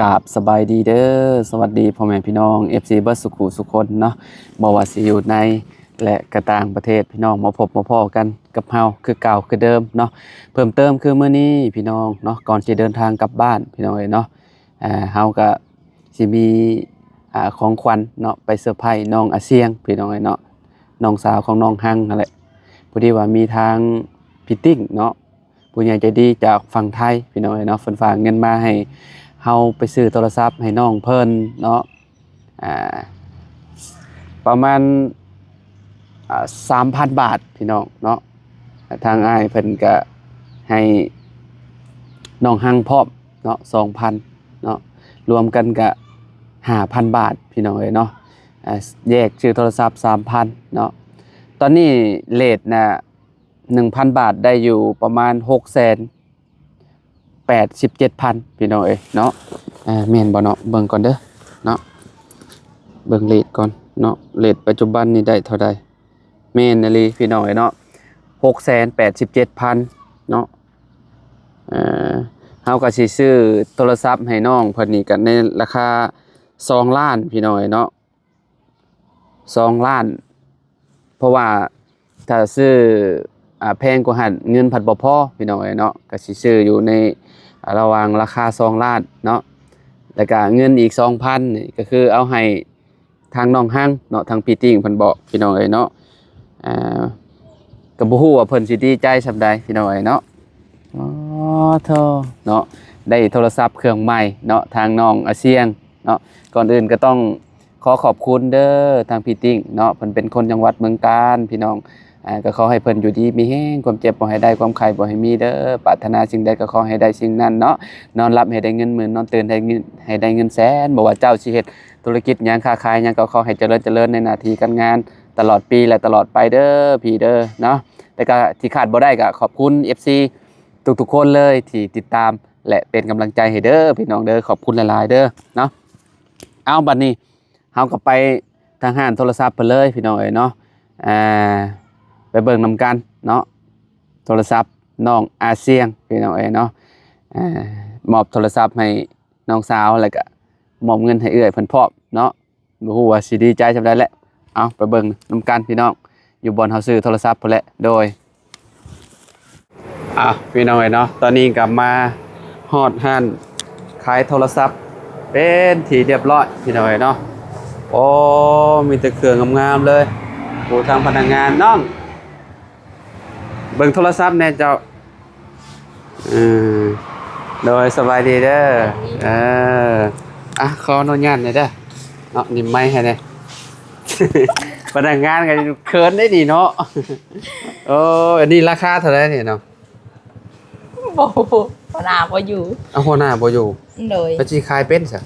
ກາບສະບາຍດີເດີ ສະຫວັດດີພໍ່ແມ່ພີ່ນ້ອງ ເອັຟຊີ ເບິດສຸຂູສຸຄົນເນາະ ບໍ່ວ່າຊິຢູ່ໃນ ແລະ ກະຕ່າງປະເທດ ພີ່ນ້ອງມາພົບມາພໍ້ກັນກັບເຮົາຄືເກົ່າຄືເດີມເນາະ. ເພີ່ມເຕີມຄືມື້ນີ້ພີ່ນ້ອງເນາະ ກ່ອນຊິເດີນທາງກັບບ້ານ ພີ່ນ້ອງເອີຍເນາະ ອ່າ ເຮົາກະຊິມີ ອ່າ ຂອງຂວັນເນາະ ໄປເຊີໄພນ້ອງອາຊຽງ ພີ່ນ້ອງເອີຍເນາະ ນ້ອງສາວຂອງນ້ອງຮັງຫັ້ນແຫຼະ. ພໍດີວ່າມີທາງພີ່ຕິ້ງເນາະ ຜູ້ໃຫຍ່ໃຈດີຈາກຝັ່ງໄທ ພີ່ນ້ອງເອີຍເນາະ ເພິ່ນຝາກເງິນມາໃຫ້ເຮົາໄປຊື້ໂທລະສັບໃຫ້ນ້ອງເພິ່ນເນາະ ອ່າ ປະມານ ອ່າ ສາມພັນບາດ ພີ່ນ້ອງເນາະ. ທາງອ້າຍເພິ່ນກະໃຫ້ນ້ອງຮັງພ້ອມເນາະ ສອງພັນເນາະ ລວມກັນກະຫ້າພັນບາດ ພີ່ນ້ອງເອີຍເນາະ. ອ່າ ແຍກຊື້ໂທລະສັບສາມພັນເນາະ. ຕອນນີ້ເຣດນະ ໜຶ່ງພັນບາດ ໄດ້ຢູ່ປະມານຫົກແສນແປດສິບເຈັດພັນ ພີ່ນ້ອງເອີຍເນາະ. ອ່າ ແມ່ນບໍ່ເນາະ ເບິ່ງກ່ອນເດີເນາະ ເບິ່ງເຣດກ່ອນເນາະ ເຣດປັດຈຸບັນນີ້ໄດ້ເທົ່າໃດ. ແມ່ນອີ່ຫຼີ ພີ່ນ້ອງເອີຍເນາະ ຫົກແສນແປດສິບເຈັດພັນເນາະ. ເອີ ເຮົາກະຊິຊື້ໂທລະສັບໃຫ້ນ້ອງເພິ່ນນີ້ກະໃນລາຄາສອງລ້ານ ພີ່ນ້ອງເອີຍເນາະ ສອງລ້ານ ເພາະວ່າຖ້າຊື້ ອ່າ ແພງກວ່າຫັ້ນເງິນພັດບໍ່ພໍ ພີ່ນ້ອງເອີຍເນາະ. ກະຊິຊື້ຢູ່ໃນ ອ່າ ລະຫວ່າງລາຄາສອງລ້ານເນາະ ແລ້ວກະເງິນອີກສອງພັນນີ້ກະຄືເອົາໃຫ້ ທາງນ້ອງຮັງເນາະ ທາງພີ່ຕິ້ງເພິ່ນບອກ ພີ່ນ້ອງເອີຍເນາະ. ອ່າ ກະບໍ່ຮູ້ວ່າເພິ່ນຊິດີໃຈສ່ຳໃດ ພີ່ນ້ອງເອີຍເນາະ. ອໍ ໂທ້ເນາະ ໄດ້ໂທລະສັບເຄື່ອງໃໝ່ເນາະ ທາງນ້ອງອາຊຽງເນາະ. ກ່ອນອື່ນກະຕ້ອງຂໍຂອບຄຸນເດີ ທາງພີ່ຕິ້ງເນາະ ເພິ່ນເປັນຄົນຈັງຫວັດເມືອງການ ພີ່ນ້ອງ. ອ່າ ກະຂໍໃຫ້ເພິ່ນຢູ່ດີມີແຮງ ຄວາມເຈັບບໍ່ໃຫ້ໄດ້ ຄວາມໄຂ້ບໍ່ໃຫ້ມີເດີ. ປາດຖະໜາສິ່ງໃດກະຂໍໃຫ້ໄດ້ສິ່ງນັ້ນເນາະ. ນອນຫຼັບໃຫ້ໄດ້ເງິນໝື່ນ ນອນຕື່ນໃຫ້ເງິນ ໃຫ້ໄດ້ເງິນແສນ. ບໍ່ວ່າເຈົ້າຊິເຮັດ ທຸລະກິດຫຍັງ ຄ້າຂາຍຫຍັງ ກໍຂໍໃຫ້ຈະເລີນ ຈະເລີນໃນໜ້າທີ່ການງານຕະຫຼອດປີ ແລະ ຕະຫຼອດໄປເດີ ພີ່ເດີເນາະ. ແຕ່ກໍທີ່ຂາດບໍ່ໄດ້ກໍຂອບຄຸນ ເອັຟຊີ ທຸກໆຄົນເລີຍທີ່ຕິດຕາມ ແລະ ເປັນກຳລັງໃຈໃຫ້ເດີ ພີ່ນ້ອງເດີ. ຂອບຄຸນຫຼາຍໆເດີເນາະ. ເອົາ ບັດນີ້ເຮົາກໍໄປທາງຮ້ານໂທລະສັບເພິ່ນເລີຍ ພີ່ນ້ອງເອີຍເນາະ. ອ່າ ໄປເບິ່ງນຳກັນເນາະ ໂທລະສັບນ້ອງອາຊຽງ ພີ່ນ້ອງເອີຍເນາະ. ອ່າ ມອບໂທລະສັບໃຫ້ ນ້ອງສາວ ແລ້ວກະມອບເງິນໃຫ້ເອື້ອຍເພິ່ນພ້ອມເນາະ. ບໍ່ຮູ້ວ່າຊິດີໃຈສ່ຳໃດແຫຼະ. ເອົາ ໄປເບິ່ງນຳກັນພີ່ນ້ອງ ຢູ່ບ່ອນເຮົາຊື້ໂທລະສັບພຸ້ນແຫຼະ. ໂດຍ ເອົາ ພີ່ນ້ອງເອີຍເນາະ ຕອນນີ້ກໍມາຮອດຮ້ານຂາຍໂທລະສັບເປັນທີ່ຮຽບຮ້ອຍ ພີ່ນ້ອງເອີຍເນາະ. ໂອ້ ມີແຕ່ເຄື່ອງງາມໆເລີຍ. ໂອ້ ທາງພະນັກງານ ນ້ອງ ເບິ່ງໂທລະສັບແດ່ເຈົ້າ. ເອີ ໂດຍ ສະບາຍດີເດີ. ເອີ ອ່ະ ຂໍອະນຸຍາດແດ່ເດີເນາະ. ນີ້ໄມໃຫ້ແດ່ ພະນັກງານກໍເຂີນໄດ໋ນີ້ເນາະ. ໂອ້ ອັນນີ້ລາຄາເທົ່າໃດນີ້ເນາະ? ບໍ່ຮູ້ ຫົວໜ້າບໍ່ຢູ່. ເອົາ ຫົວໜ້າບໍ່ຢູ່. ໂດຍ ແລ້ວຊິຂາຍເປັນຊະ?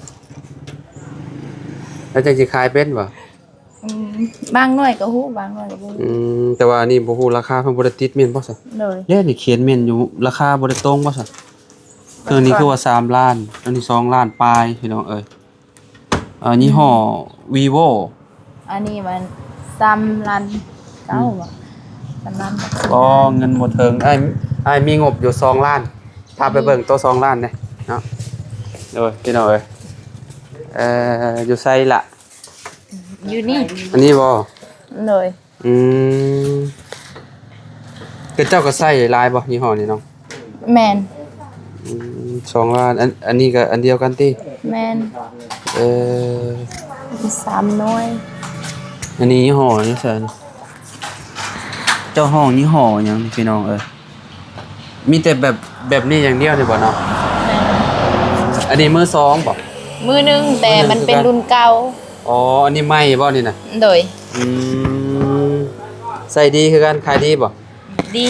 ແລ້ວຈັ່ງຊິຂາຍເປັນບໍ່? ອືມ ບາງໜ່ວຍກໍຮູ້ ບາງໜ່ວຍກໍບໍ່ຮູ້. ອືມ ແຕ່ວ່າອັນນີ້ບໍ່ຮູ້ລາຄາ ເພິ່ນບໍ່ໄດ້ຕິດແມ່ນບໍ່ຊະ? ໂດຍ ແລ້ວນີ້ຂຽນແມ່ນຢູ່ ລາຄາບໍ່ໄດ້ຕົງບໍ່ຊະ? ເຄື່ອງນີ້ຄືວ່າສາມລ້ານ ອັນນີ້ສອງລ້ານປາຍ ພີ່ນ້ອງເອີຍ. ອ່າ ຍີ່ຫໍ້ ອືມ ວີໂວ ອັນນີ້ມັນສາມລ້ານເກົ້າ ອືມ ບໍ່ ສາມລ້ານ. ອໍ ເງິນບໍ່ເຖິງ ອ້າຍ ອ້າຍມີງົບຢູ່ສອງລ້ານ ພາໄປເບິ່ງໂຕສອງລ້ານແດ່ເນາະ. ໂດຍ ພີ່ນ້ອງເອີຍ ເອີ ຢູ່ໃສລະ? ຢູ່ນີ້ ອັນນີ້ບໍ່? ໂດຍ ອືມ ຄືເຈົ້າກໍໃຊ້ຫຼາຍບໍ່ ຍີ່ຫໍ້ນີ້ນ້ອງ? ແມ່ນ ອືມ ສອງລ້ານ ອັນ ອັນນີ້ກໍອັນດຽວກັນຕິ? ແມ່ນ ເອີ ສາມໜ່ວຍ. ອັນນີ້ຍີ່ຫໍ້ຫຍັງຊັ້ນ? ເຈົ້າຮ້ອງຍີ່ຫໍ້ຫຍັງ ພີ່ນ້ອງເອີຍ? ມີແຕ່ແບບ ແບບນີ້ຢ່າງດຽວນີ້ບໍ່ເນາະ? ແມ່ນ ອັນນີ້ມືສອງບໍ່? ມືໜຶ່ງ ແຕ່ມັນເປັນລຸ້ນເກົ່າ. ອໍ ອັນນີ້ໃໝ່ບໍ່ນີ້ນະ? ໂດຍ ອືມ ໃຊ້ດີຄືກັນ ຂາຍດີບໍ່? ດີ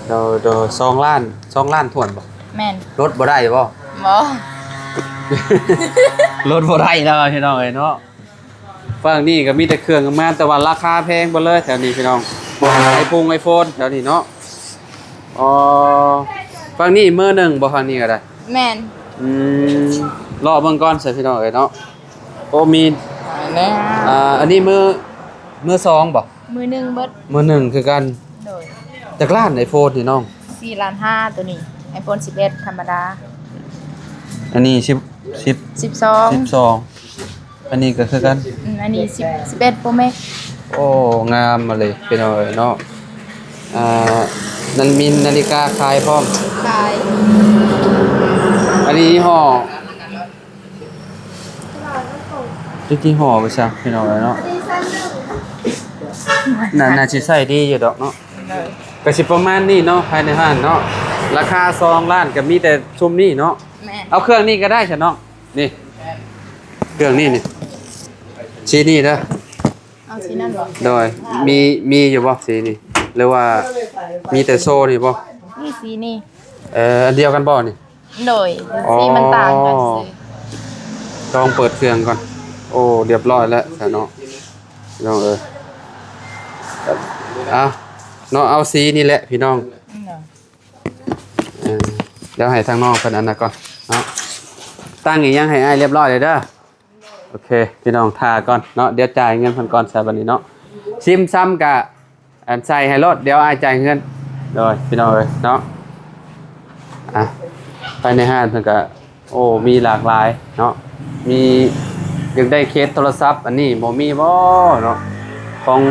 ໂດຍ ໂດຍ ສອງລ້ານ ສອງລ້ານຖ້ວນບໍ່? ແມ່ນ ລົດບໍ່ໄດ້ບໍ່? ບໍ່ ລົດບໍ່ໄດ້ແລ້ວ ພີ່ນ້ອງເອີຍເນາະ. ຝັ່ງນີ້ກໍມີແຕ່ເຄື່ອງງາມໆ ແຕ່ວ່າລາຄາແພງເບິດເລີຍແຖວນີ້ ພີ່ນ້ອງ ພວກໄອໂຟງ ໄອໂຟນແຖວນີ້ເນາະ. ອໍ ຝັ່ງນີ້ມືໜຶ່ງບໍ່? ຝັ່ງນີ້ກໍໄດ້ ແມ່ນ ອືມ ເລາະເບິ່ງກ່ອນຊະ ພີ່ນ້ອງເອີຍເນາະ. ໂອ້ ມີ ອ່າ ອັນນີ້ມື ມືສອງບໍ່? ມືໜຶ່ງເບິດ ມືໜຶ່ງຄືກັນ. ໂດຍ ຈັກລ້ານໄອໂຟນນີ້ນ້ອງ? ສີ່ລ້ານຫ້າ ໂຕນີ້ ໄອໂຟນສິບເອັດທຳມະດາ. ອັນນີ້ສິບ ສິບ ສິບສອງ ສິບສອງ ອັນນີ້ກໍຄືກັນ ອືມ ອັນນີ້ສິບ ສິບເອັດ Pro Max ໂອ້ ງາມມາເລີຍພີ່ນ້ອງເອີຍເນາະ. ອ່າ ນັ້ນມີນາລິກາຂາຍພ້ອມ ຂາຍ. ອັນນີ້ຍີ່ຫໍ້ ຈັກຍີ່ຫໍ້ໄປຊະພີ່ນ້ອງເອີຍເນາະ. ໜ້າ ໜ້າຊິໃຊ້ດີຢູ່ດອກເນາະ. ໂດຍ ກໍຊິປະມານນີ້ເນາະ ພາຍໃນຮ້ານເນາະ. ລາຄາສອງລ້ານກໍມີແຕ່ຊຸມນີ້ເນາະ. ແມ່ນ ເອົາເຄື່ອງນີ້ກໍໄດ້ຊະນ້ອງ. ນີ້ ເຄື່ອງນີ້ນີ້ ສີນີ້ເດີ. ເອົາສີນັ້ນບໍ່? ໂດຍ ມີ ມີຢູ່ບໍ່ສີນີ້ ຫຼືວ່າມີແຕ່ໂຊນີ້ບໍ່? ມີສີນີ້. ເອີ ອັນດຽວກັນບໍ່ນີ້? ໂດຍ ອໍ ສີມັນຕ່າງກັນຊື່. ລອງເປີດເຄື່ອງກ່ອນ. ໂອ້ ລຽບຮ້ອຍແລ້ວຊະເນາະ ພີ່ນ້ອງເອີຍ. ເອົາເນາະ ເອົາສີນີ້ແຫຼະພີ່ນ້ອງ. ໂດຍ ເອີ ດຽວໃຫ້ທາງນ້ອງເພິ່ນອັນນັ້ນກ່ອນເນາະ. ຕັ້ງອີ່ຫຍັງໃຫ້ອ້າຍລຽບຮ້ອຍເລີຍເດີ. ໂອເຄ ພີ່ນ້ອງຖ້າກ່ອນເນາະ ດຽວຈ່າຍເງິນເພິ່ນກ່ອນຊະບັດນີ້ເນາະ. ຊິມຊຳກະ ອັນໃສ່ໃຫ້ໂລດ ດຽວອ້າຍຈ່າຍເງິນ. ໂດຍ ພີ່ນ້ອງເອີຍເນາະ. ອ່ະ ພາຍໃນຮ້ານເພິ່ນກະ ໂອ້ ມີຫຼາກຫຼາຍເນາະ. ມີ ຢາກໄດ້ເຄສໂທລະສັບ ອັນນີ້ບໍ່ມີບໍ່ເນາະ? ຂອງ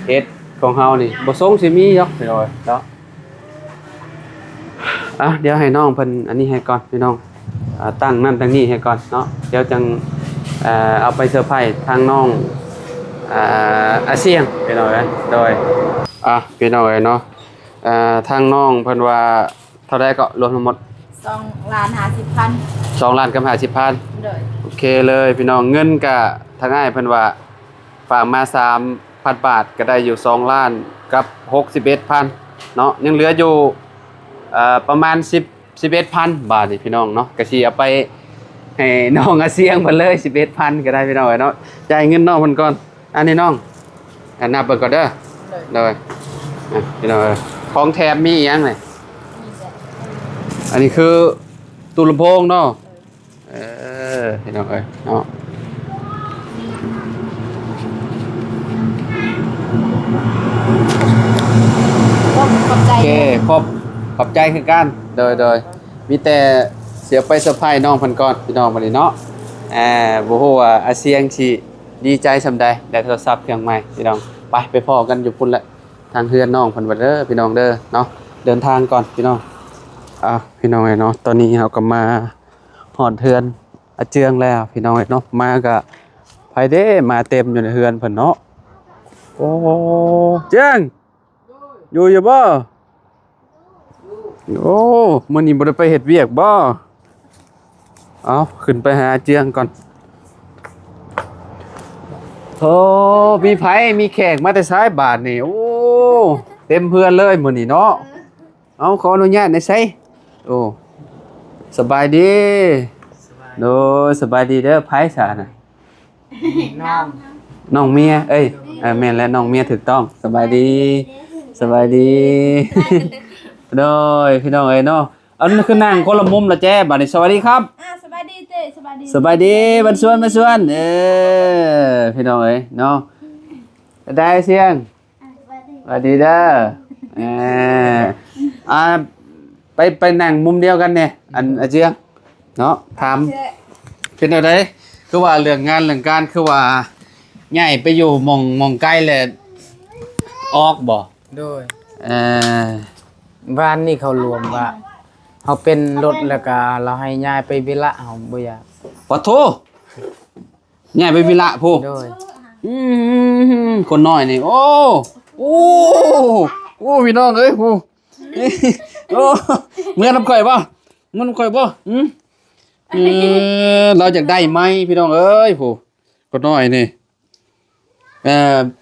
ເອັດ ຂອງເຮົານີ້ບໍ່ຊົງຊິມີດອກ ພີ່ນ້ອງເອີຍເນາະ. ອ່ະ ດຽວໃຫ້ນ້ອງເພິ່ນອັນນີ້ໃຫ້ກ່ອນພີ່ນ້ອງ. ອ່າ ຕັ້ງນັ້ນຕັ້ງນີ້ໃຫ້ກ່ອນເນາະ ດຽວຈັ່ງ ເອີ ເອົາໄປເຊີໄພທາງນ້ອງ ອ່າ ອາຊຽງ ພີ່ນ້ອງເອີຍ. ໂດຍ ອ່ະ ພີ່ນ້ອງເອີຍເນາະ. ອ່າ ທາງນ້ອງເພິ່ນວ່າເທົ່າໃດເກາະ ລວມທັງໝົດ? ສອງລ້ານຫ້າສິບພັນ. ສອງລ້ານກັບຫ້າສິບພັນ. ໂດຍ ໂອເຄເລີຍພີ່ນ້ອງ. ເງິນກະທາງອ້າຍເພິ່ນວ່າ ຝາກມາສາມພັນບາດ ກໍໄດ້ຢູ່ສອງລ້ານກັບຫົກສິບເອັດພັນເນາະ. ຍັງເຫຼືອຢູ່ ເອີ ປະມານສິບ ສິບເອັດພັນບາດນີ້ພີ່ນ້ອງເນາະ. ກໍຊິເອົາໄປໃຫ້ນ້ອງອາຊຽງເພິ່ນເລີຍ ສິບເອັດພັນກໍໄດ້ພີ່ນ້ອງເອີຍເນາະ. ຈ່າຍເງິນນ້ອງເພິ່ນກ່ອນ. ອັນນີ້ນ້ອງ ອ່າ ນັບເບິ່ງກ່ອນເດີ. ໂດຍ ໂດຍ ອ່ະ ພີ່ນ້ອງເອີຍ ຂອງແຖມມີອີ່ຫຍັງນີ້? ອັນນີ້ຄືຕູ້ລຳໂພງເນາະ. ເອີ ພີ່ນ້ອງເອີຍເນາະ. ຂອບ ຂອບໃຈ. ໂອເຄ ຂອບ ຂອບໃຈຄືກັນ. ໂດຍ ໂດຍ ມີແຕ່ຊິເອົາໄປເຊີໄພນ້ອງເພິ່ນກ່ອນພີ່ນ້ອງ ບັດນີ້ເນາະ. ອ່າ ບໍ່ຮູ້ວ່າອາຊຽງຊິດີໃຈສ່ຳໃດ ໄດ້ໂທລະສັບເຄື່ອງໃໝ່ພີ່ນ້ອງ. ໄປ ໄປພໍ້ກັນຢູ່ພຸ້ນແຫຼະ ທາງເຮືອນນ້ອງເພິ່ນເບິດເດີພີ່ນ້ອງເດີເນາະ. ເດີນທາງກ່ອນພີ່ນ້ອງ. ອ່າ ພີ່ນ້ອງເອີຍເນາະ ຕອນນີ້ເຮົາກໍມາຮອດເຮືອນອາເຈືອງແລ້ວພີ່ນ້ອງເອີຍເນາະ. ມາກໍໃຜເດ້ ມາເຕັມຢູ່ໃນເຮືອນເພິ່ນເນາະ. ໂອ້ ເຈືອງ ຢູ່ຢູ່ບໍ່? ໂອ້ ມື້ນີ້ບໍ່ໄດ້ໄປເຮັດວຽກບໍ່? ເອົາ ຂຶ້ນໄປຫາເຈືອງກ່ອນ. ໂອ້ ມີໃຜ ມີແຂກມາແຕ່ໃສບາດນີ້? ໂອ້ ເຕັມເຮືອນເລີຍມື້ນີ້ເນາະ. ເອົາ ຂໍອະນຸຍາດແດ່ໄຊ. ໂອ້ ສະບາຍດີ. ສະບາຍ ໂດຍ ສະບາຍດີເດີ. ໃຜຊະນະ? ນ້ອງ ນ້ອງເມຍ ເອີຍ ເອີ ແມ່ນແລ້ວ ນ້ອງເມຍຖືກຕ້ອງ. ສະບາຍດີ ສະບາຍດີ. ໂດຍ ພີ່ນ້ອງເອີຍເນາະ ອັນນີ້ຄືນັ່ງຄົນລະມຸມລະແຈບາດນີ້. ສະຫວັດດີຄັບ. ອ່າ ສະບາຍດີເຈ້ ສະບາຍດີ ສະບາຍດີ ບັນຊວນ ບັນຊວນ. ເອີ ພີ່ນ້ອງເອີຍເນາະ ໄດ້ສຽງ. ສະຫວັດດີເດີ. ເອີ ອ່າ ໄປ ໄປນັ່ງມຸມດຽວກັນແດ່ ອັນອາເຈືອງເນາະ. ຖາມ ເປັນແນວໃດ ຄືວ່າເລື່ອງງານເລື່ອງການ ຄືວ່າຍ້າຍໄປຢູ່ໝ່ອງ ໝ່ອງໄກແລ້ວອອກບໍ່? ໂດຍ ເອີ ວານນີ້ເຂົາລວມວ່າເຮົາເປັນລົດ ແລ້ວກະລາວໃຫ້ຍ້າຍໄປວິລະ ເຮົາບໍ່ຢາກ. ປະໂທ ຍ້າຍໄປວິລະພຸ້ນ. ໂດຍ ອືມ ຄົນນ້ອຍນີ້ ໂອ້ ໂອ້ ໂອ້ ພີ່ນ້ອງເອີຍ ໂອ້ ໂອ້ ເມືອນຳຂ້ອຍບໍ່? ເມືອນຳຂ້ອຍບໍ່? ອືມ ເອີ ລາວຢາກໄດ້ໄມ້ ພີ່ນ້ອງເອີຍ ໂອ້ ຄົນນ້ອຍນີ້. ເອີ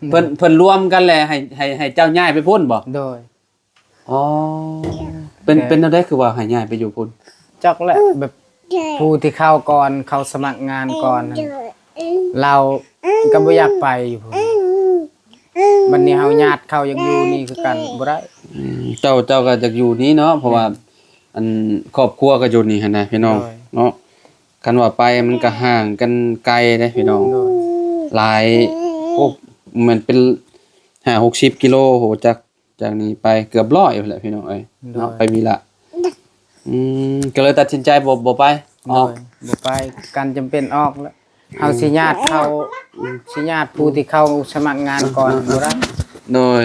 ເພິ່ນ ເພິ່ນລວມກັນແລ້ວ ໃຫ້ ໃຫ້ ໃຫ້ເຈົ້າຍ້າຍໄປພຸ້ນບໍ່? ໂດຍ ອໍ ເປັນ ເປັນແນວໃດຄືວ່າໃຫ້ຍ້າຍໄປຢູ່ພຸ້ນ? ຈັກແຫຼະ ແບບຜູ້ທີ່ເຂົ້າກ່ອນ ເຂົ້າສະໝັກງານກ່ອນ ລາວກໍບໍ່ຢາກໄປຢູ່ພຸ້ນ. ບັດນີ້ເຮົາຍາດເຂົາຢາກຢູ່ນີ້ຄືກັນ ບໍ່ໄດ້. ອືມ ເຈົ້າ ເຈົ້າກໍຢາກຢູ່ນີ້ເນາະ ເພາະວ່າ ແມ່ນ ອັນຄອບຄົວກໍຢູ່ນີ້ຫັ້ນນະ ພີ່ນ້ອງ ໂດຍ ເນາະ. ຄັນວ່າໄປມັນກໍຫ່າງກັນໄກເດ້ ພີ່ນ້ອງ ໂດຍ ຫຼາຍ ໂອ້ ແມ່ນເປັນຫ້າຫົກສິບກິໂລ ໂຫ ຈາກ ຈາກນີ້ໄປເກືອບຮ້ອຍພຸ້ນແຫຼະ ພີ່ນ້ອງເອີຍ ໂດຍ ເນາະ ໄປວິລະ. ອືມ ກໍເລີຍຕັດສິນໃຈບໍ່ ບໍ່ໄປ. ອອກ ໂດຍ ບໍ່ໄປ ການຈຳເປັນອອກແລ້ວ ເຮົາຊິຍາດເຂົາ ຊິຍາດຜູ້ທີ່ເຂົາສະໝັກງານກ່ອນບໍ່ໄດ້ ໂດຍ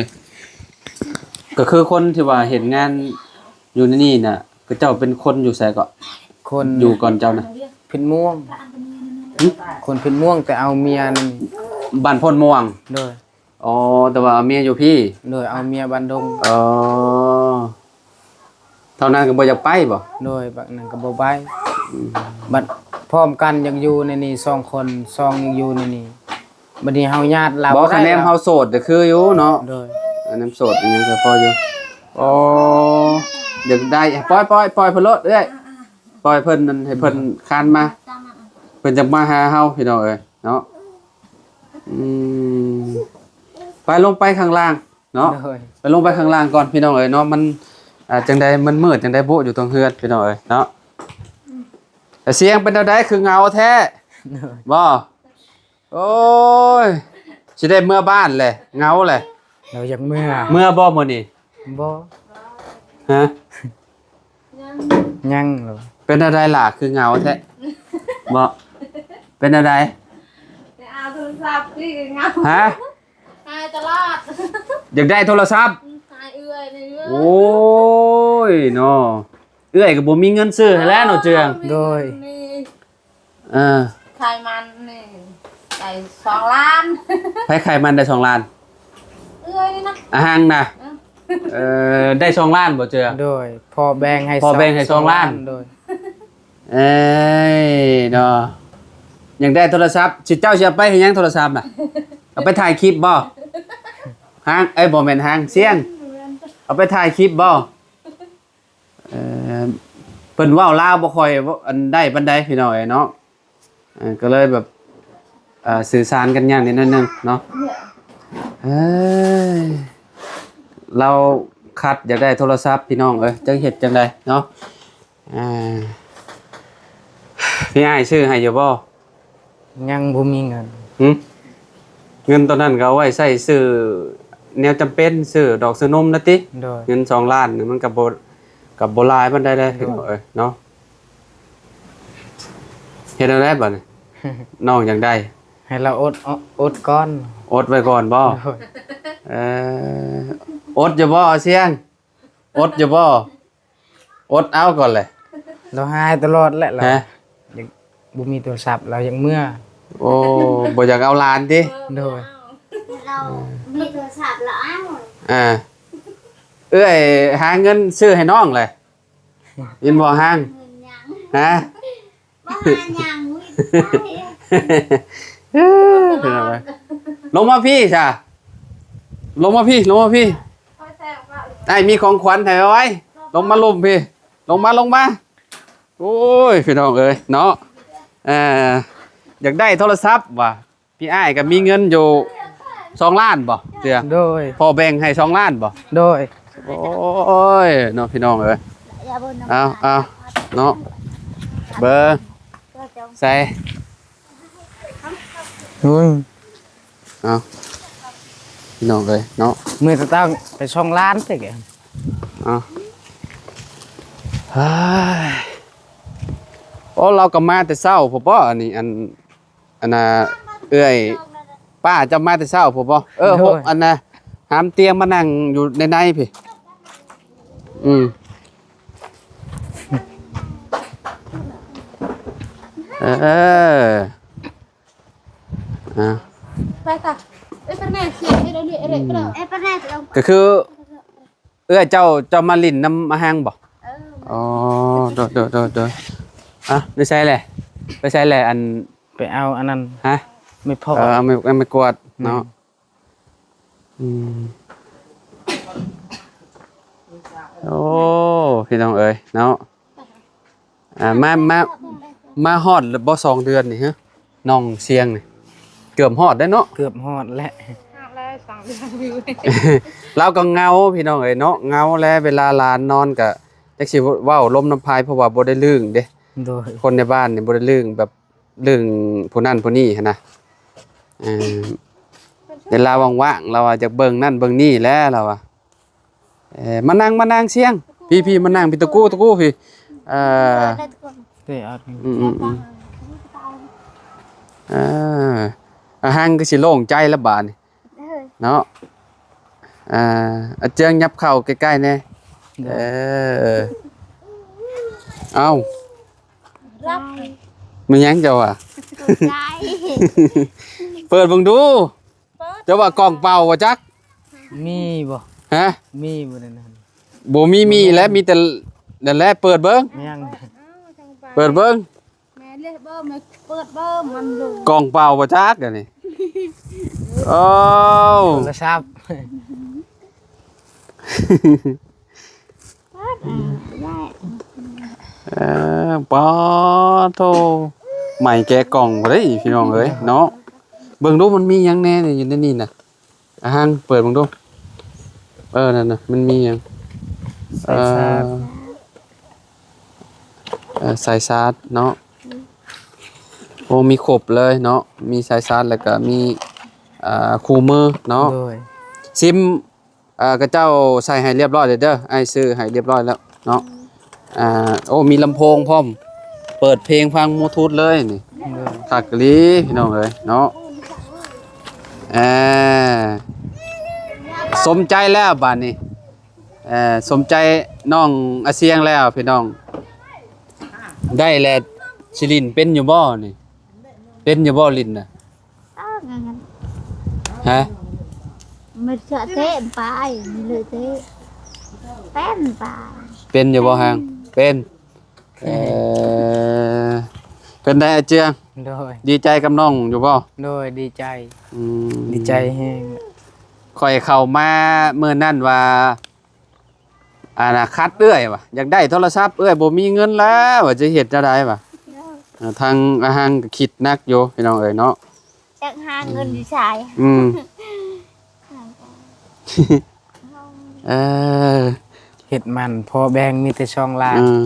ກໍຄືຄົນທີ່ວ່າເຮັດງານຢູ່ໃນນີ້ນະ ເຂົາເຈົ້າເປັນຄົນຢູ່ໃສເກາະ? ຄົນ ຢູ່ກ່ອນເຈົ້ານະ? ເພັດມ່ວງ ຫຶ? ຄົນເພັດມ່ວງ ແຕ່ເອົາເມຍນຳ ບ້ານໂພນມ່ວງ ໂດຍ ອໍ ແຕ່ວ່າເອົາເມຍຢູ່ພີ້ ໂດຍ ເອົາເມຍບ້ານດົງ ອໍ ເທົ່ານັ້ນກໍບໍ່ຢາກໄປບໍ່? ໂດຍ ບັກນັ້ນກໍບໍ່ໄປ ອືມ ບັດພ້ອມກັນຢາກຢູ່ໃນນີ້ສອງຄົນ ສອງຢາກຢູ່ໃນນີ້ ບັດນີ້ເຮົາຍາດລາວບໍ່? ຄະແນນເຮົາໂສດກໍຄືຢູ່ເນາະ ໂດຍ ຄະແນນໂສດຍັງກໍພໍຢູ່ ອໍ ຢາກໄດ້ ປ່ອຍ ປ່ອຍ ປ່ອຍເພິ່ນໂລດເອື້ອຍ ປ່ອຍເພິ່ນນັ້ນ ໃຫ້ເພິ່ນຄານມາ ເພິ່ນຈະມາຫາເຮົາ ພີ່ນ້ອງເອີຍເນາະ ອືມ ໄປລົງໄປຂ້າງລ່າງເນາະ ໂດຍ ໄປລົງໄປຂ້າງລ່າງກ່ອນ ພີ່ນ້ອງເອີຍເນາະ ມັນ ອ່າ ຈັ່ງໃດ ມັນມືດຈັ່ງໃດບຸ ຢູ່ຕາງເຮືອນ ພີ່ນ້ອງເອີຍເນາະ ແຕ່ສຽງເປັນແນວໃດ ຄືເຫງົາແທ້ ໂດຍ ບໍ່? ໂອ້ຍ ຊິໄດ້ເມືອບ້ານແຫຼະ ເຫງົາແຫຼະ ລາວຢາກເມືອ ເມືອບໍ່ມື້ນີ້? ບໍ່ ຮະ? ຍັງ ຍັງ ເປັນແນວໃດລະ ຄືເຫງົາແທ້ ບໍ່? ເປັນແນວໃດ? ໄປເອົາໂທລະສັບຕິ ຄືເຫງົາ ຮະ? ຫາຍຕະຫຼອດ ຢາກໄດ້ໂທລະສັບ ອືມ ຫາຍເອື້ອຍນີ້ ໂອ້ຍເນາະ ເອື້ອຍກໍບໍ່ມີເງິນຊື້ໃຫ້ແລ້ວເນາະ ເຈືອງ ໂດຍ ນີ້ ເອີ ຂາຍມັນນີ້ໄດ້ສອງລ້ານ ໃຜຂາຍມັນໄດ້ສອງລ້ານ? ເອື້ອຍນີ້ນະ ອາຫັງນະ ເອີ ເອີ ໄດ້ສອງລ້ານບໍ່ເຈືອງ? ໂດຍ ພໍ່ແບ່ງໃຫ້ ພໍ່ແບ່ງໃຫ້ສອງລ້ານ ສອງລ້ານ ໂດຍ ເອີຍເນາະ ຢາກໄດ້ໂທລະສັບ ຊິ ເຈົ້າຊິເອົາໄປເຮັດຫຍັງໂທລະສັບນະ? ເອົາໄປຖ່າຍຄລິບບໍ່? ຫາງ ເອີຍ ບໍ່ແມ່ນຫາງ ສຽງ ເອົາໄປຖ່າຍຄລິບບໍ່? ເອີ ເພິ່ນເວົ້າລາວບໍ່ຄ່ອຍ ອັນ ໄດ້ປານໃດ ພີ່ນ້ອງເອີຍເນາະ ເອີ ກໍເລີຍແບບ ເອີ ສື່ສານກັນຍາກນິດໜ້ອຍໜຶ່ງເນາະ ເອີຍ ລາວຄັດຢາກໄດ້ໂທລະສັບ ພີ່ນ້ອງເອີຍ ຈັກເຮັດຈັ່ງໃດເນາະ ອ່າ ພີ່ອ້າຍຊື້ໃຫ້ຢູ່ບໍ່? ຍັງບໍ່ມີເງິນ ຫຶ? ເງິນຕອນນັ້ນກໍເອົາໄວ້ໃຊ້ຊື້ແນວຈຳເປັນ ຊື້ດອກຊື້ນົມນະຕິ ໂດຍ ເງິນສອງລ້ານນີ້ມັນກໍບໍ່ ກໍບໍ່ຫຼາຍປານໃດເດ້ ໂດຍ ເນາະ ເຮັດແນວໃດບັດນີ້ ນ້ອງຢາກໄດ້ ໃຫ້ລາວອົດ ອົດກ່ອນ ອົດໄວ້ກ່ອນບໍ່? ໂດຍ ເອີ ອົດຢູ່ບໍ່ ສຽງ? ອົດຢູ່ບໍ່? ອົດເອົາກ່ອນແຫຼະ ລາວຫາຍຕະຫຼອດແຫຼະ ລາວ ຮະ? ຢາກ ບໍ່ມີໂທລະສັບ ລາວຢາກເມືອ ໂອ້ ບໍ່ຢາກເອົາຫຼານຕິ? ໂດຍ ລາວມີໂທລະສັບລາວເອົາ ອ່າ ເອື້ອຍຫາເງິນຊື້ໃຫ້ນ້ອງແຫຼະ ຍິນບໍ່ຫາງ? ເງິນຫຍັງ? ຮະ? ບໍ່ຫາຫຍັງ ມີແຕ່ໃຈ ເອີ ພີ່ນ້ອງເອີຍ ລົງມາພີ້ຊະ ລົງມາພີ້ ລົງມາພີ້ ອ້າຍມີຂອງຂວັນໃຫ້ໄວ້ ລົງມາລຸ່ມພີ້ ລົງມາ ລົງມາ ໂອ້ຍ ພີ່ນ້ອງເອີຍເນາະ ເອີ ຢາກໄດ້ໂທລະສັບວ່າ ພີ່ອ້າຍກໍມີເງິນຢູ່ສອງລ້ານບໍ່ ເທື່ອ? ໂດຍ ພໍ່ແບ່ງໃຫ້ສອງລ້ານບໍ່? ໂດຍ ໂອ້ຍ ເນາະ ພີ່ນ້ອງເອີຍ ເອົາ ເອົາ ເນາະ ເບິ່ງ ໃສ່ ໂອ້ຍ ເອົາ ພີ່ນ້ອງເອີຍເນາະ ມື້ຕະຕັ້ງໄປສອງລ້ານເດ້ ເອົາ ໂອ້ ລາວກໍມາແຕ່ເຊົ້າພຸ້ນບໍ ອັນນີ້ ອັນ ອັນນ່າ ເອື້ອຍ ປ້າເຈົ້າມາແຕ່ເຊົ້າພຸ້ນບໍ? ເອີ ໂດຍ ອັນນ່າ ຫາມຕຽງມານັ່ງຢູ່ໃນໃນພີ້ ອືມ ເອີ ອ່າ ໄປຕາ ເອີ ໄປແນ່ ເສຍ ເອີ ເອີ ເອີ ອືມ ເອີ ໄປແນ່ ກໍຄື ເອື້ອຍເຈົ້າ ເຈົ້າມາຫຼິ້ນນຳອາຫັງບໍ່? ເອີ ອໍ ໂດຍ ໂດຍ ໂດຍ ໂດຍ ອ່ະ ໄປໃສແຫຼະ? ໄປໃສແຫຼະ? ອັນ ໄປເອົາອັນນັ້ນ ຮະ? ໄມ້ພອດ ເອີ ເອົາໄມ້ ເອົາໄມ້ກວາດເນາະ ອືມ ອືມ ໂອ້ ພີ່ນ້ອງເອີຍເນາະ ອ່າ ມາ ມາ ມາຮອດແລ້ວບໍ່ ສອງເດືອນນີ້ ຮະ ນ້ອງຊຽງນີ້ ເກືອບຮອດແລ້ວເນາະ ເກືອບຮອດແລ້ວ ຮອດແລ້ວ ສອງເດືອນຢູ່ ລາວກໍເຫງົາ ພີ່ນ້ອງເອີຍເນາະ ເຫງົາແລ້ວ ເວລາຫຼານນອນກໍຈັກຊິເວົ້າລົມນຳໃຜ ເພາະວ່າບໍ່ໄດ້ລຶ້ງເດ້ ໂດຍ ຄົນໃນບ້ານນີ້ບໍ່ໄດ້ລຶ້ງ ແບບລຶ້ງຜູ້ນັ້ນຜູ້ນີ້ຫັ້ນນະ ເອີ ເວລາວ່າງໆ ລາວວ່າຢາກເບິ່ງນັ້ນເບິ່ງນີ້ແຫຼະ ລາວວ່າ ເອີ ມານັ່ງ ມານັ່ງຊຽງ ພີ້ໆ ມານັ່ງພີ້ ຕະກູ້ ຕະກູ້ພີ້ ເອີ ເອີຍ ອືມໆໆ ອ່າ ອາຫັງກໍຊິໂລ່ງໃຈລະບາດນີ້ ເອີ ເນາະ. ອ່າ ອາເຈືອງຫຍັບເຂົ້າໃກ້ໆແດ່. ເອີ ເອົ້າ ແມ່ນຫຍັງເຈົ້າວ່າ? ເປີດເບິ່ງດູ. ເຈົ້າວ່າກ່ອງເປົ່າບໍ່ຈັກ? ມີບໍ່? ຮະ? ມີບໍ່ໃນນັ້ນ? ບໍ່ມີ ມີແຫຼະ ມີແຕ່ນັ້ນແຫຼະ. ເປີດເບິ່ງ ຍັງ ເປີດເບິ່ງ. ແມ່ນເລີຍບໍ່ ແມ່ເປີດເບິ່ງມັນລົງ ກ່ອງເປົ່າບໍ່ຈັກອັນນີ້. ໂອ້ ໂທລະສັບ. ເອີ ປາໂທ ໃໝ່ແກະກ່ອງບໍ່ໄດ້ພີ່ນ້ອງເອີຍເນາະ. ເບິ່ງດູມັນມີຫຍັງແດ່ຢູ່ໃນນີ້ນະ. ອາຫັງ ເປີດເບິ່ງດູ. ເອີ ນັ້ນນະ ມັນມີຫຍັງ? ສາຍຊາດ ເອີ ເອີ ສາຍຊາດເນາະ. ໂອ້ ມີຄົບເລີຍເນາະ ມີສາຍຊາດ ແລ້ວກະມີ ອ່າ ຄູ່ມືເນາະ. ໂດຍ ຊິມ ເອີ ຂະເຈົ້າໃສ່ໃຫ້ລຽບຮ້ອຍແລ້ວເດີ ອ້າຍຊື້ໃຫ້ລຽບຮ້ອຍແລ້ວເນາະ. ອ່າ ໂອ້ ມີລຳໂພງພ້ອມ ເປີດເພງຟັງບລູທູດເລີຍນີ້. ໂດຍ ຄັກອີ່ຫຼີພີ່ນ້ອງເອີຍເນາະ. ເອີ ສົມໃຈແລ້ວບາດນີ້ ເອີ ສົມໃຈນ້ອງອາຊຽງແລ້ວພີ່ນ້ອງ. ໄດ້ແລ້ວ ຊິຫຼິ້ນເປັນຢູ່ບໍ່ນີ້? ເປັນຢູ່ບໍ່ຫຼິ້ນນະ? ເອີ ງານ ຮະ? ມັນສະເຕະໄປ ມັນເລີຍເຕະ ເປັນໄປ. ເປັນຢູ່ບໍ່ ອືມ ຫາງ? ເປັນ. ເອີ ເປັນໃດອາເຈືອງ? ໂດຍ ດີໃຈກັບນ້ອງຢູ່ບໍ່? ໂດຍ ດີໃຈ. ອືມ ດີໃຈແຮງ. ຂ້ອຍເຂົ້າມາມື້ນັ້ນວ່າ ອັນນະ ຂັດເອື້ອຍວ່າ ຢາກໄດ້ໂທລະສັບ ເອື້ອຍບໍ່ມີເງິນແລ້ວວ່າ ຈະເຮັດແນວໃດວ່າ. ເອີ ທາງອາຫັງກໍຄິດໜັກຢູ່ພີ່ນ້ອງເອີຍເນາະ ຈັກຫາເງິນຢູ່ໃສ. ອືມ ເອີ ເຮັດມັນພໍແບ່ງ ມີແຕ່ສອງລ້ານ. ເອີ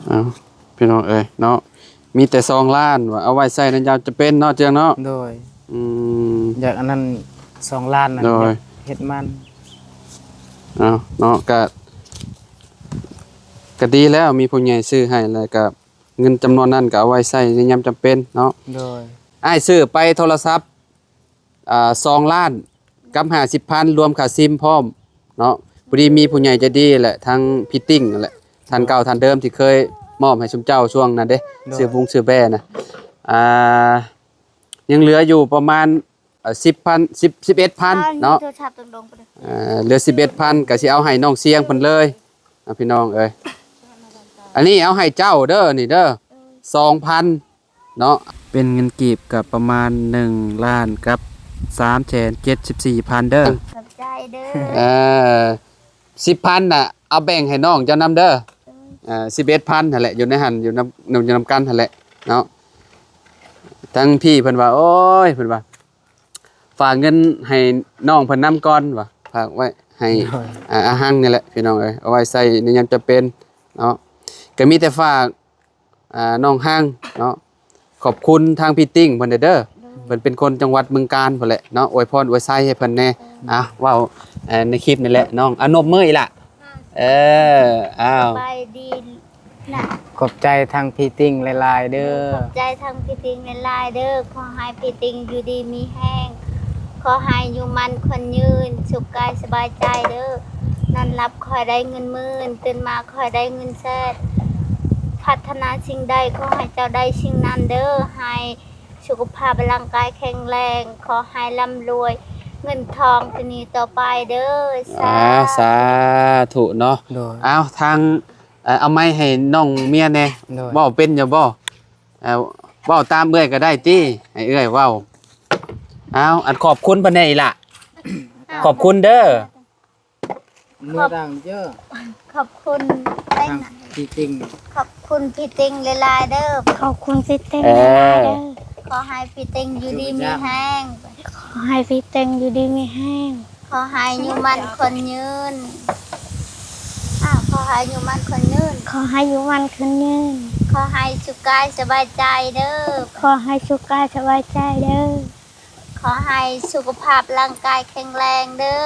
ເອົາ ພີ່ນ້ອງເອີຍເນາະ ມີແຕ່ສອງລ້ານວ່າ ເອົາໄວ້ໃຊ້ໃນຍາມຈຳເປັນເນາະ ເຈືອງເນາະ. ໂດຍ ອືມ ຢາກອັນນັ້ນສອງລ້ານນັ້ນ. ໂດຍ ຢາກເຮັດມັນ. ເອົາເນາະ ກະ ກະດີແລ້ວ ມີຜູ້ໃຫຍ່ຊື້ໃຫ້ ແລ້ວກະເງິນຈຳນວນນັ້ນກະເອົາໄວ້ໃຊ້ໃນຍາມຈຳເປັນເນາະ. ໂດຍ ອ້າຍຊື້ໄປໂທລະສັບ ອ່າ ສອງລ້ານກັບຫ້າສິບພັນ ລວມຄ່າຊິມພ້ອມເນາະ. ພໍດີມີຜູ້ໃຫຍ່ໃຈດີແຫຼະ ທາງພີ່ຕິ້ງນັ້ນແຫຼະ ທ່ານເກົ່າທ່ານເດີມທີ່ເຄີຍມອບໃຫ້ຊຸມເຈົ້າຊ່ວງນັ້ນເດ້. ໂດຍ ຊື້ບຸງຊື້ແບນະ ອ່າ ຍັງເຫຼືອຢູ່ປະມານ ເອີ ສິບພັນ ສິບ ສິບເອັດພັນເນາະ. ເອີ ເຫຼືອສິບເອັດພັນ ກໍຊິເອົາໃຫ້ນ້ອງຊຽງເພິ່ນເລີຍ ພີ່ນ້ອງເອີຍ. ອັນນີ້ເອົາໃຫ້ເຈົ້າເດີ ນີ້ເດີ ສອງພັນ ເນາະ ເປັນເງິນກີບກໍປະມານໜຶ່ງລ້ານກັບສາມແສນເຈັດສິບສີ່ພັນເດີ. ຂອບໃຈເດີ. ເອີ ສິບພັນນະ ເອົາແບ່ງໃຫ້ນ້ອງເຈົ້ານຳເດີ. ເອີ ສິບເອັດພັນຫັ້ນແຫຼະ ຢູ່ໃນຫັ້ນ ຢູ່ນຳ ຢູ່ນຳກັນຫັ້ນແຫຼະເນາະ. ທາງພີ່ເພິ່ນວ່າ ໂອ້ຍ ເພິ່ນວ່າ ຝາກເງິນໃຫ້ນ້ອງເພິ່ນນຳກ່ອນວ່າ ຝາກໄວ້ໃຫ້ ໂດຍ ອາ ອາຫັງນີ້ແຫຼະ ພີ່ນ້ອງເອີຍ ເອົາໄວ້ໃຊ້ໃນຍາມຈຳເປັນເນາະ. ກໍມີແຕ່ຝາກ ອ່າ ນ້ອງຮັງເນາະ ຂອບຄຸນທາງພີ່ຕິ້ງເພິ່ນເດີ ໂດຍ ເພິ່ນເປັນຄົນຈັງຫວັດເມືອງການພຸ້ນແຫຼະເນາະ ອວຍພອນອວຍໄຊໃຫ້ເພິ່ນແດ່. ໂດຍ ອ່ະ ເວົ້າ ເອີ ໃນຄລິບນີ້ແຫຼະນ້ອງ ອາ ນົບມືອີກລະ. ເອີ ອ້າວ ສະບາຍດີນະ ຂອບໃຈທາງພີ່ຕິ້ງຫຼາຍໆເດີ. ຂອບໃຈທາງພີ່ຕິ້ງຫຼາຍໆເດີ. ຂໍໃຫ້ພີ່ຕິ້ງຢູ່ດີມີແຮງ ຂໍໃຫ້ຢູ່ໝັ້ນຂວັນຍືນ ສຸກກາຍສະບາຍໃຈເດີ. ນອນຫຼັບຂໍໃຫ້ໄດ້ເງິນໝື່ນ ຕື່ນມາຂໍໃຫ້ໄດ້ເງິນແສນ ປາດຖະໜາສິ່ງໃດຂໍໃຫ້ເຈົ້າໄດ້ສິ່ງນັ້ນເດີ. ໃຫ້ສຸຂະພາບຮ່າງກາຍແຂງແຮງ ຂໍໃຫ້ລ່ຳລວຍເງິນທອງທີ່ນີ້ຕໍ່ໄປເດີ. ສາ ອ່າ ສາທຸເນາະ. ໂດຍ ອ້າວ ທາງ ເອີ ເອົາໄມໃຫ້ນ້ອງເມຍແດ່. ໂດຍ ເວົ້າເປັນຢູ່ບໍ່? ເອີ ເວົ້າຕາມເອື້ອຍກໍໄດ້ຕິ ໃຫ້ເອື້ອຍເວົ້າ. ເອົາ ອັນຂອບຄຸນເພິ່ນແດ່ອີ່ຫຼະ. ຂອບຄຸນເດີ. ເມືອດັງເຈີ ຂອບ ຂອບຄຸນ ທາງພີ່ຕິ້ງ ຂອບຄຸນພີ່ຕິ້ງຫຼາຍໆເດີ. ຂອບຄຸນພີ່ຕິ້ງຫຼາຍໆເດີ. ເອີ ຂໍໃຫ້ພີ່ຕິ້ງຢູ່ດີມີແຮງ ຂໍໃຫ້ພີ່ຕິ້ງຢູ່ດີມີແຮງ. ຂໍໃຫ້ຢູ່ໝັ້ນຂວັນຍືນ ອ້າວ ຂໍໃຫ້ຢູ່ໝັ້ນຂວັນຍືນ ຂໍໃຫ້ຢູ່ໝັ້ນຂວັນຍືນ. ຂໍໃຫ້ສຸກກາຍສະບາຍໃຈເດີ ຂໍໃຫ້ສຸກກາຍສະບາຍໃຈເດີ. ຂໍໃຫ້ສຸຂະພາບຮ່າງກາຍແຂງແຮງເດີ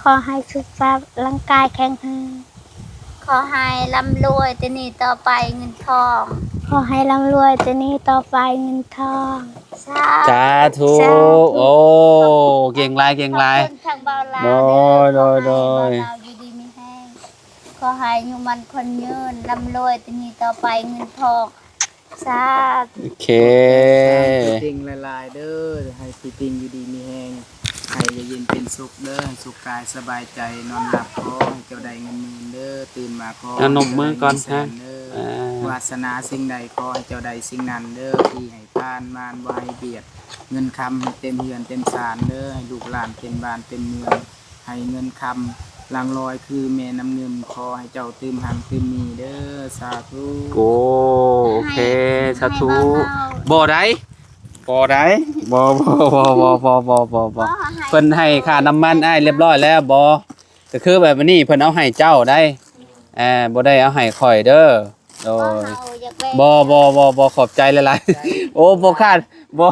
ຂໍໃຫ້ສຸຂະພາບຮ່າງກາຍແຂງແຮງ. ຂໍໃຫ້ລ່ຳລວຍແຕ່ນີ້ຕໍ່ໄປເງິນທອງ. ຂໍໃຫ້ລ່ຳລວຍແຕ່ນີ້ຕໍ່ໄປເງິນທອງ. ສາ ສາທຸ ສາທຸ ໂອ້ ເກັ່ງຫຼາຍ ເກັ່ງຫຼາຍ ຂອບຄຸນທາງບ່າວລາວ ໂດຍ ເດີ ໂດຍ ຂໍໃຫ້ ໂດຍ ບ່າວລາວຢູ່ດີມີແຮງ ຂໍໃຫ້ອາຍຸໝັ້ນຂວັນຍືນ ລ່ຳລວຍແຕ່ນີ້ຕໍ່ໄປເງິນທອງ. ສາທຸ ໂອເຄ ຂອບໃຈສາມພີ່ຕິ່ງຫຼາຍໆເດີ ໃຫ້ພີ່ຕິ່ງຢູ່ດີມີແຮງ ໃຫ້ຢູ່ເຢັນເປັນສຸກເດີ ໃຫ້ສຸກກາຍສະບາຍໃຈ ນອນຫຼັບຂໍໃຫ້ເຈົ້າໄດ້ເງິນໝື່ນເດີ ຕື່ນມາຂໍໃຫ້ເຈົ້າໄດ້ເງິນແສນເດີ ອ່າ ວາສະໜາສິ່ງໃດຂໍໃຫ້ເຈົ້າໄດ້ສິ່ງນັ້ນເດີ ທີ່ໃຫ້ທານມານບໍ່ໃຫ້ບຽດ ເງິນຄຳໃຫ້ເຕັມເຮືອນເຕັມຊານເດີ ໃຫ້ລູກຫຼານເຕັມບ້ານເຕັມເມືອງ ໃຫ້ເງິນຄຳຫຼັ່ງລອຍຄືແມ່ນ້ຳງື່ມ ຂໍໃຫ້ເຈົ້າຕື່ມຮັ່ງຕື່ມມີເດີ ສາທຸ. ໂອ້ ໂອເຄ ໃຫ້ ສາທຸ ໃຫ້ເບົາໆ ບໍ່ໄດ້ ບໍ່ໄດ້ ບໍ່ ບໍ່ ບໍ່ ເພິ່ນໃຫ້ຄ່ານ້ຳມັນອ້າຍລຽບຮ້ອຍແລ້ວ ບໍ່ ກໍຄືແບບນີ້ເພິ່ນເອົາໃຫ້ເຈົ້າໄດ໋ ບໍ່ໄດ້ເອົາໃຫ້ຂ້ອຍເດີ. ໂດຍ ບໍ່ ບໍ່ ບໍ່ ບໍ່ ຂອບໃຈຫຼາຍໆ ໂອ້ ບໍ່ຄາດ ບໍ່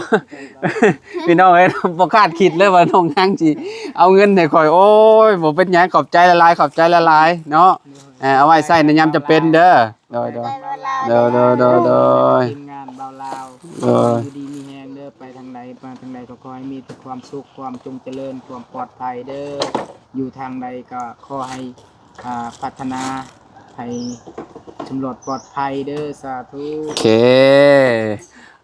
ພີ່ນ້ອງເອີຍ ບໍ່ຄາດຄິດເລີຍວ່ານ້ອງນາງຊິເອົາເງິນໃຫ້ຂ້ອຍ ໂອ້ຍ ບໍ່ເປັນຫຍັງ ຂອບໃຈຫຼາຍໆ ຂອບໃຈຫຼາຍໆເນາະ ເອົາໄວ້ໃຊ້ໃນຍາມຈຳເປັນເດີ ໂດຍ ໂດຍ ໂດຍ ໂດຍ ໂດຍ ໂດຍ ທີມງານບ່າວລາວ ໂດຍ ຢູ່ດີມີແຮງເດີ ໄປທາງໃດມາທາງໃດກໍຂໍໃຫ້ມີແຕ່ຄວາມສຸກ ຄວາມຈົ່ງຈະເລີນ ຄວາມປອດໄພເດີ ຢູ່ທາງໃດກໍຂໍໃຫ້ ອ່າ ພັດທະນາໃຫ້ສຳຫຼວດປອດໄພເດີ ສາທຸ ໂອເຄ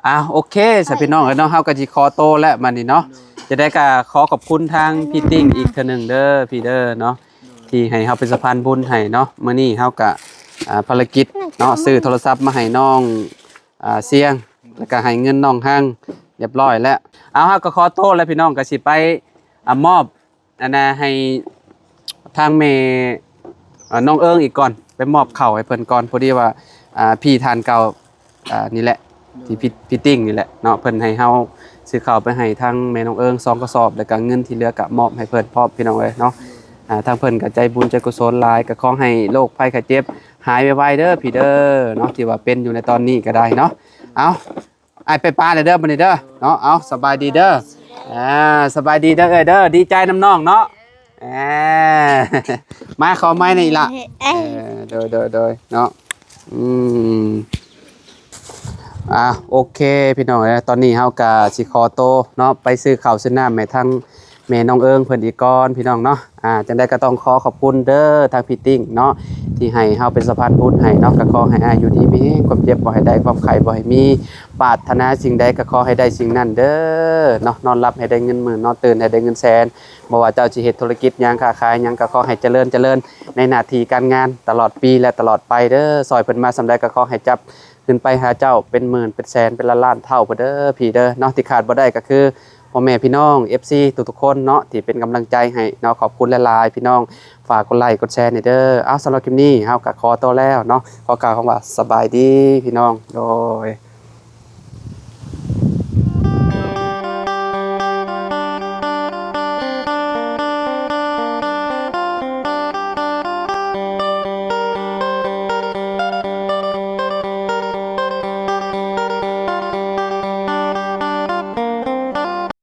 ອ່າ ໂອເຄ ສະ ພີ່ນ້ອງເອີຍເນາະ ເຮົາກໍຊິຂໍໂຕແລ້ວບັດນີ້ເນາະ ໂດຍ ຈັ່ງໃດກໍຂໍຂອບຄຸນທາງພີ່ຕິ່ງອີກເທື່ອໜຶ່ງເດີ ພີ່ເດີເນາະ ໂດຍ ທີ່ໃຫ້ເຮົາເປັນສະພານບຸນໃຫ້ເນາະ ມື້ນີ້ເຮົາກໍ ອ່າ ພາລະກິດເນາະ ຊື້ໂທລະສັບມາໃຫ້ນ້ອງ ອ່າ ຊຽງ ແລ້ວກໍໃຫ້ເງິນນ້ອງຮັງຮຽບຮ້ອຍແລ້ວ ເອົາ ເຮົາກໍຂໍໂຕແລ້ວ ພີ່ນ້ອງ ກໍຊິໄປ ອ່າ ມອບ ອັນນ່າ ໃຫ້ທາງແມ່ ເອີ ນ້ອງເອີງອີກກ່ອນ ໄປມອບເຂົ້າໃຫ້ເພິ່ນກ່ອນ ພໍດີວ່າ ອ່າ ພີ່ທ່ານເກົ່າ ອ່າ ນີ້ແຫຼະ ທີ່ ໂດຍ ພີ່ ພີ່ຕິ່ງນີ້ແຫຼະເນາະ ເພິ່ນໃຫ້ເຮົາຊື້ເຂົ້າໄປໃຫ້ທາງແມ່ນ້ອງເອີງສອງກະສອບ ແລ້ວກະເງິນທີ່ເຫຼືອກະມອບໃຫ້ເພິ່ນພ້ອມ ພີ່ນ້ອງເອີຍເນາະ ໂດຍ ອ່າ ທາງເພິ່ນກະໃຈບຸນໃຈກຸສົນຫຼາຍ ກະຂໍໃຫ້ໂລກໄພໄຂ້ເຈັບຫາຍໄວໆເດີ ພີ່ເດີເນາະ ທີ່ວ່າເປັນຢູ່ໃນຕອນນີ້ກະໄດ້ເນາະ ເອົາ ອ້າຍໄປປາແລ້ວເດີບັດນີ້ເດີເນາະ ເອົາ ສະບາຍດີເດີ ອ່າ ສະບາຍດີເດີເອີຍເດີ ດີໃຈນຳນ້ອງເນາະ ອ່າ ມາຂໍໄມ້ແດ່ອີ່ຫຼະ ເອີ ໂດຍ ໂດຍ ໂດຍ ເນາະ ອືມ ອ່າ ໂອເຄ ພີ່ນ້ອງເອີຍ ຕອນນີ້ເຮົາກະຊິຂໍໂຕເນາະ ໄປຊື້ເຂົ້າຊື້ນ້ຳໃຫ້ທາງ ແມ່ນ້ອງເອີງເພິ່ນອີກກ່ອນ ພີ່ນ້ອງເນາະ ອ່າ ຈັ່ງໃດກໍຕ້ອງຂໍຂອບຄຸນເດີ ທາງພີ່ຕິ່ງເນາະ ທີ່ໃຫ້ເຮົາເປັນສະພານບຸນໃຫ້ເນາະ ກໍຂໍໃຫ້ອ້າຍຢູ່ດີມີແຮງ ຄວາມເຈັບບໍ່ໃຫ້ໄດ້ ຄວາມໄຂ້ບໍ່ໃຫ້ມີ ປາດຖະໜາສິ່ງໃດກໍຂໍໃຫ້ໄດ້ສິ່ງນັ້ນເດີເນາະ ນອນຫຼັບໃຫ້ໄດ້ເງິນໝື່ນ ນອນຕື່ນໃຫ້ໄດ້ເງິນແສນ ບໍ່ວ່າເຈົ້າຊິເຮັດທຸລະກິດຫຍັງ ຄ້າຂາຍຫຍັງ ກໍຂໍໃຫ້ຈະເລີນ ຈະເລີນໃນໜ້າທີ່ການງານ ຕະຫຼອດປີ ແລະ ຕະຫຼອດໄປເດີ ຊ່ອຍເພິ່ນມາສ່ຳໃດກໍຂໍໃຫ້ຈັບ ຂຶ້ນໄປຫາເຈົ້າເປັນໝື່ນເປັນແສນເປັນລ້ານລ້ານເທົ່າພຸ້ນເດີ ພີ່ເດີເນາະ ທີ່ຂາດບໍ່ໄດ້ກໍຄືພໍ່ແມ່ພີ່ນ້ອງ ເອັຟຊີ ທຸກໆຄົນເນາະ ທີ່ເປັນກຳລັງໃຈໃຫ້ເນາະ ຂອບຄຸນຫຼາຍໆ ພີ່ນ້ອງ ຝາກກົດໄລກົດແຊແດ່ເດີ ເອົາ ສຳລັບຄລິບນີ້ເຮົາກໍຂໍໂຕແລ້ວເນາະ ຂໍກ່າວຄຳວ່າສະບາຍດີ ພີ່ນ້ອງ ໂດຍ.